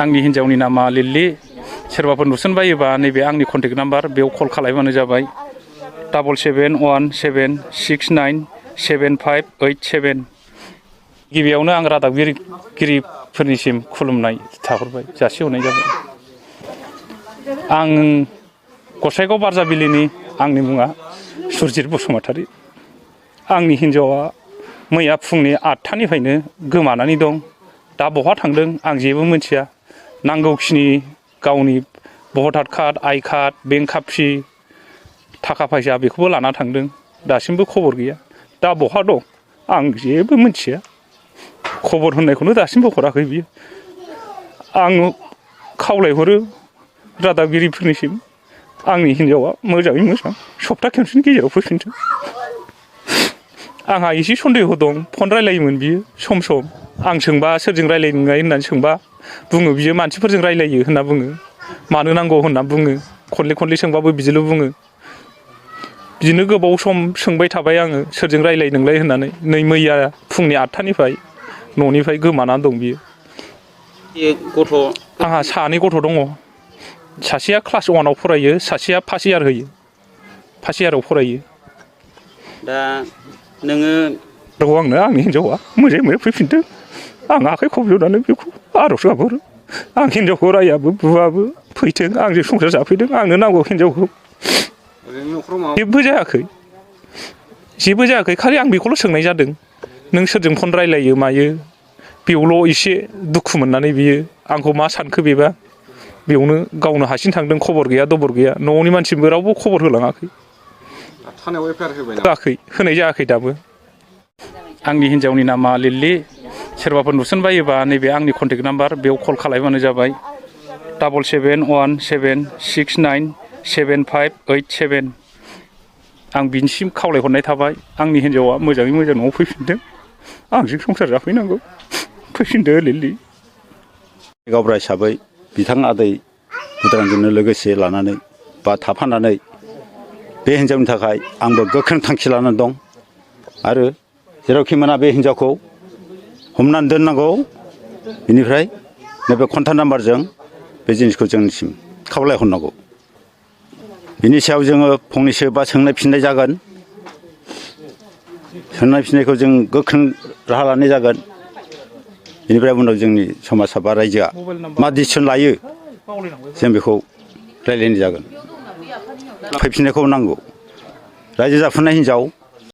आंनि हिन्जावनि नामा लिलि सोरबाफोर नुसनबायोबा नैबे आंनि कन्टेक्ट नाम्बार बेयाव कल खालामबानो जाबाय 7717697587 गिबियावनो आं रादाबगिरिफोरनिसिम खुलुमनाय थाहरबाय जासिहरनाय जाबाय। आं गसाइगाव बारजाबिलिनि आंनि मुङा सुरजित बसुमतारी। आंनि हिन्जावा मैया फुंनि 8टानिफ्रायनो गोमानानै दं। दा बहा थांदों आं जेबो मिथिया। नांगौखिनि गावनि भटार कार्ड आइ कार्ड बेंक कापि थाखा फैसा बेखौबो लाना थांदों। दासिमबो खबर गैया। दा बहा दं आं जेबो मिथिया। खबर होननायखौनो दासिमबो हराखै बियो। आं खावलायहरो रादाबगिरिफोरनिसिम आंनि हिन्जावा मोजाङै मोजां सप्ता खनसेनि गेजेराव फैफिनथों। आंहा एसे सन्देह दं। फन रायलायोमोन बियो सम सम। आं सोंबा सोरजों रायलायनो होननानै सोंबा बुङो बियो मानसिफोरजों रायलायो होनना बुङो। मानो नांगौ होनना बुङो। खनले सोंबाबो बिदिल' बुङो। बिदिनो गोबाव सम सोंबाय थाबाय आङो सोरजों रायलायो नोंलाय होननानै। नै मैया फुंनि 8टानिफ्राय न'निफ्राय गोमानानै दं बियो। आंहा सानै गथ' दङ। सासेया क्लास 1आव फरायो, सासेया फार्स्ट इयार होयो। फार्स्ट इयाराव फरायो। दा नोङो आंनो आंनि हिन्जावा मोजाङै फैफिनदों। आं आखाइ खबजबनानै बेखौ आर'ज गाबहरो। आं हिन्जावखौ रायाबो बुवाबो फैथों आंजों संसार जाफैदों। आंनो नांगौ हिन्जावखौ। जेबो जायाखै खालि आं बेखौल' सोंनाय जादों नों सोरजों फन रायलायो मायो। बेयावल' एसे दुखु मोननानै बियो आंखौ मा सानखो बेबा बेयावनो गावनो हारसिं थांदों। खबर गैया दबर गैया। न'नि मानसिबो रावबो खबर होलाङाखै। होनाय जायाखै दाबो। आंनि हिन्जावनि नामा लिलि सोरबाफोर नुसनबायोबा नैबे आंनि कन्टेक्ट नाम्बार बेयाव कल खालामबानो जाबाय 7717697587। आं बिनिसिम खावलायहरनाय थाबाय आंनि हिन्जावा मोजाङै मोजां न'आव फैफिनदों। आंजों संसार जाफैनांगौ। फैफिनदो लिलि। गावबुरा हिसाबै बिथां आदै बुद्रांजोंनो लोगोसे लानानै बा थाफानानै बे हिन्जावनि थाखाय आंबो गोख्रों थांखि लानानै दं। आरो जेरावखि मोना बे हिन्जावखौ हमनानै दोननांगौ। बेनिफ्राय नैबे कन्टाक्ट नाम्बारजों बे जिनिसखौ जोंनिसिम खावलायहरनांगौ। बिनि सायाव जोङो फंनैसो बा सोंनाय फिननाय जागोन। सोंनाय फिननायखौ जों गोख्रों राहा लानाय जागोन। बेनिफ्राय उनाव जोंनि समाजा बा रायजोआ मा डिसिसन लायो जों बेखौ रायलायनाय जागोन। फैफिननायखौ नांगौ। रायजो जाफुनाय हिन्जाव